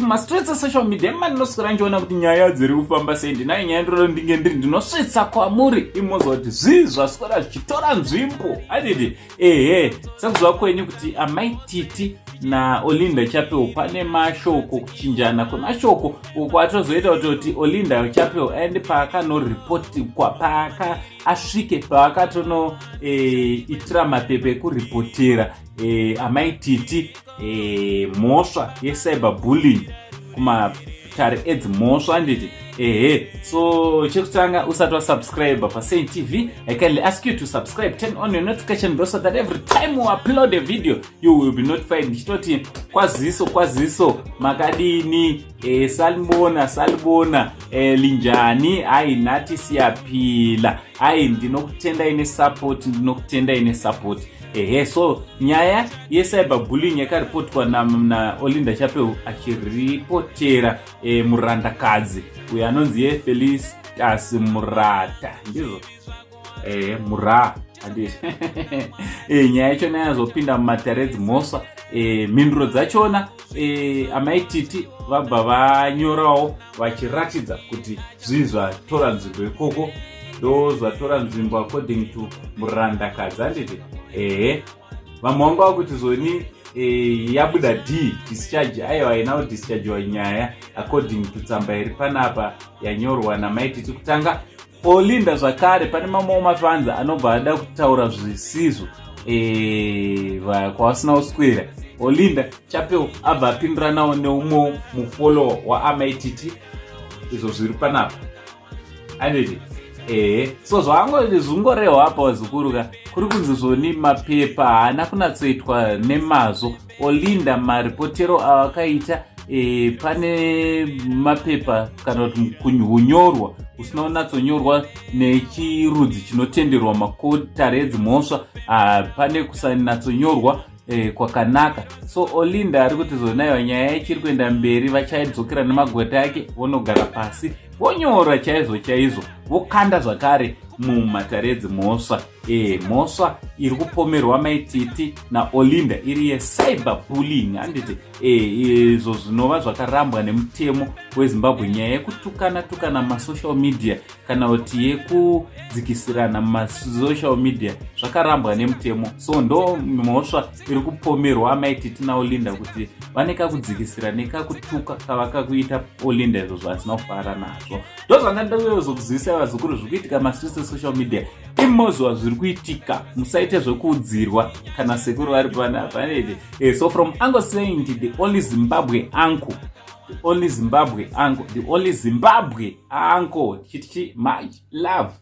mumastreets esocial media mandinoswera ndichiona kuti nyaya dziri kufamba sei. Ndinayo nyaya ndiro ndinge ndiri ndinosvitsa kwamuri imozwa kuti zvii zvaswera zvichitora nzvimbo, handiti? Ehe, sekuziva kwenyu kuti Amai Titi naOlinda Chapel pane mashoko, kuchinjana kwemashoko uko atozoita kutoti Olinda Chapel aende paakanorepotikwa, paaka asvike paakatonoitira mapepa ekuripotera Amai Titi mhosva yecyber bullying kumatare edzimhosva, handiti? Ehe, so chekutanga, usati wasubscribe paSaint TV, I kindly ask you to subscribe, turn on your notification bell so that every time we upload a video you will be notified. Ndichitoti kwaziso kwaziso, makadini? Salibona salibona, linjani? Hayi, nathi siyaphila. Hayi, ndinokutendai nesupport, ndinokutendai nesupport. Ehe, so nyaya yecyber bullying yakaripotwa naOlinda na Chapel achiripotera murandakadzi uyo anonzi yeFelistas Murata, ndizvo? Mura, handiti? Nyaya yachona yazopinda mumatare edzimhosva. Mhinduro dzachona, Amai Titi vabva vanyorawo vachiratidza kuti zvii zvatora nzvimbo ikoko. Ndo zvatora nzvimbo according to murandakadzi, handiti? Ehe, vamwe vanga vakuti zvoni yabuda d discharge. Aiwa, haina kudischargewa nyaya according to tsamba iri panapa yanyorwa naMaititi. Kutanga Olinda zvakare, pane mamwewo mafanza anobva ada kutaura zvisizvo kwavasina kuswera. Olinda Chapel abva apinduranawo neumwewo mufollower waAmaititi, izvo zviri panapa, anditi? Ehe, so zvaango zvingorehwa apa, vazukuru ka, kuri kunzi zvoni mapepa haana kunatsoitwa nemazvo. Olinda maripotero avakaita, pane mapepa kana kuti hunyorwa usina kunatsonyorwa nechirudzi chinotenderwa makotare edzimhosva. Pane kusanatsonyorwa kwakanaka. So Olinda ari kuti zonaiwa nyaya ichiri kuenda mberi, vachaidzokera nemagweta ake, vonogara pasi, vonyora chaizvo chaizvo, vokanda zvakare mumatare edzimhosva. Mhosva iri kupomerwa Maititi naOlinda iri yecyber bullying, handiti? Izvo zvinova zvakarambwa nemutemo weZimbabwe. Nyaya yekutukana tukana masocial media kana kuti yekudzikisirana mumasocial media zvakarambwa nemutemo. So ndo mhosva iri kupomerwa Amaititi naOlinda, kuti vane kakudzikisira nekakutuka kavakakuita Olinda, izvo zvasina kufara nazvo. Ndo zvanga ndauyozokuzivisai, vazukuru, zviri kuitika mastreets esocial media. Imozwa zviri kuitika, musaite zvekuudzirwa kana sekuru vari panapa. So from Uncle Saint, the only Zimbabwe uncle, the only Zimbabwe uncle, the only Zimbabwe uncle, chiti chi much love.